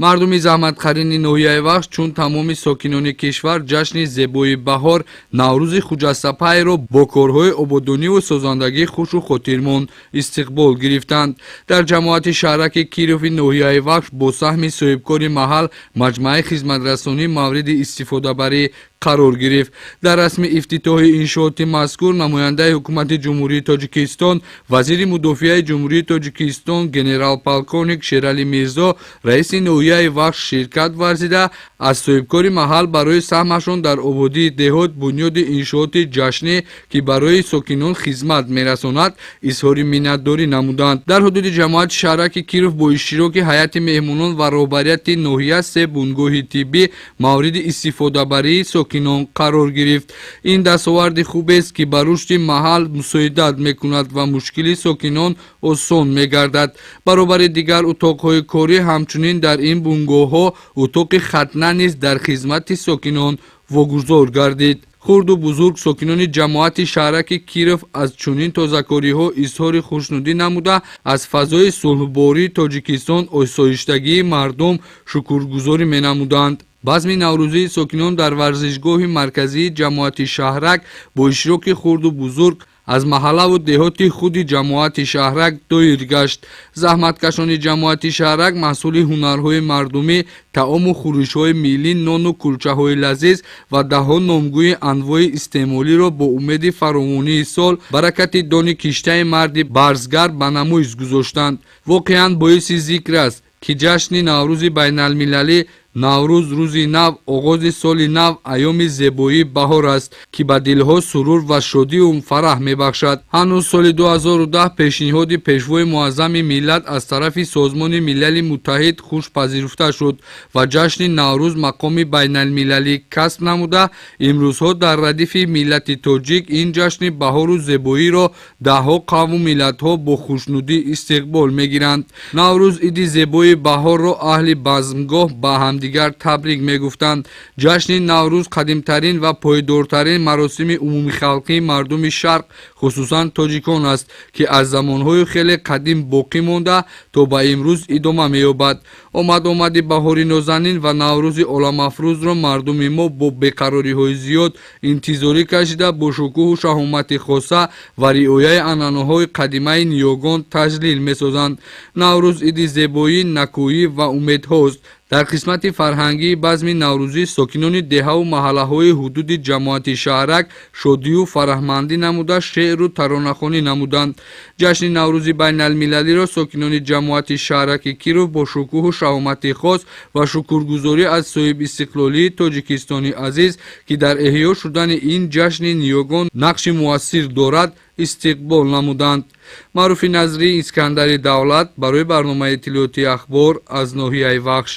Мардуми заҳматқарини ноҳияи Вахш, чун тамоми сокинони кишвар, ҷашни зебои баҳор, Наврӯзи хуҷастапайро бо корҳои ободониву созандагӣ хушу хотирмон истиқбол гирифтанд. Дар ҷамоати шаҳраки Кирови ноҳияи Вахш бо саҳми соҳибкори маҳал маҷмӯаи хизматрасонӣ мавриди истифодабарӣ қарор гирифт. Дар расми ифтитоҳи иншооти мазкур намояндаи ҳукумати Ҷумҳурии Тоҷикистон, вазири мудофиаи Ҷумҳурии Тоҷикистон генерал-полковник Шералӣ Мирзо, раиси ноҳияи Вахш ширкат варзида, аз соҳибкори маҳал барои саҳмашон дар ободии деҳот, бунёди иншооти ҷашнӣ, ки барои сокинон хизмат мерасонад, изҳори миннатдорӣ намуданд. Дар ҳудуди ҷамоати шаҳраки Киров бо иштироки ҳайати меҳмонон ва роҳбарияти ноҳия се бунгоҳи тиббӣ мавриди истифодабарии сокинон қарор гирифт. Ин дастоварди хубест, ки ба рушди маҳал мусоидат мекунад ва мушкили сокинон осон мегардад. Баробари дигар утоқҳои корӣ, ҳамчунин дар ин бунгоҳҳо утоқи хатна низ дар хизмати сокинон вогузор гардид. Хурду бузург сокинони ҷамоати шаҳраки Киров аз чунин тозакориҳо изҳори хушнудӣ намуда, аз фазои сулҳбории Тоҷикистон, осоиштагии мардум шукргузорӣ менамуданд. Базми наврӯзии сокинон дар варзишгоҳи марказии ҷамоати шаҳрак бо иштироки хурду бузург аз маҳаллаву деҳоти худи ҷамоати шаҳрак доир гашт. Заҳматкашони ҷамоати шаҳрак маҳсули ҳунарҳои мардумӣ, таому хӯришҳои миллӣ, нону кулчаҳои лазиз ва даҳҳо номгӯи анвои истеъмолиро бо умеди фаровонии сол, баракати дони киштаи марди барзгар ба намоиш гузоштанд. Воқеан, боиси зикр аст, ки ҷашни Наврӯзи байналмилалӣ, Наврӯз, рӯзи нав, оғози соли нав, айёми зебоии баҳор аст, ки ба дилҳо сурур ва шодию фараҳ мебахшад. Ҳанӯз соли 2010 пешниҳоди Пешвои муаззами миллат аз тарафи Созмони Милали Муттаҳид хуш пазируфта шуд ва ҷашни Наврӯз мақоми байналмилалӣ касб намуда, имрӯзҳо дар радифи миллати тоҷик ин ҷашни баҳору зебоиро даҳҳо қавму миллатҳо бо хушнудӣ истиқбол мегиранд. Наврӯз, иди зебои баҳорро аҳли базмгоҳ ба ҳамдигар табрик мегуфтанд. Ҷашни Наврӯз қадимтарин ва пойдортарин маросими умумихалқии мардуми Шарқ, хусусан тоҷикон аст, ки аз замонҳои хеле қадим боқӣ монда, то ба имрӯз идома меёбад. Омад-омади баҳори нозанин ва Наврӯзи оламафрӯзро мардуми мо бо беқарориҳои зиёд интизорӣ кашида, бо шукӯҳу шаҳомати хоса ва риояи анъанаҳои қадимаи ниёгон таҷлил месозанд. Наврӯз иди зебоӣ, накӯӣ ва умедҳост. Дар қисмати фарҳангии базми наврӯзӣ сокинони деҳаву маҳаллаҳои ҳудуди ҷамоати шаҳрак шодию фараҳмандӣ намуда, шеъру таронахонӣ намуданд. Ҷашни Наврӯзи байналмилалиро сокинони ҷамоати шаҳраки Киров бо шукӯҳу шаҳомати хос ва шукргузорӣ аз соҳибистиқлолии Тоҷикистони азиз, ки дар эҳё шудани ин ҷашни ниёгон нақши муассир дорад, истиқбол намуданд. Маъруфи Назрӣ, Искандари Давлат, барои барномаи иттилоотии Ахбор аз ноҳияи Вахш.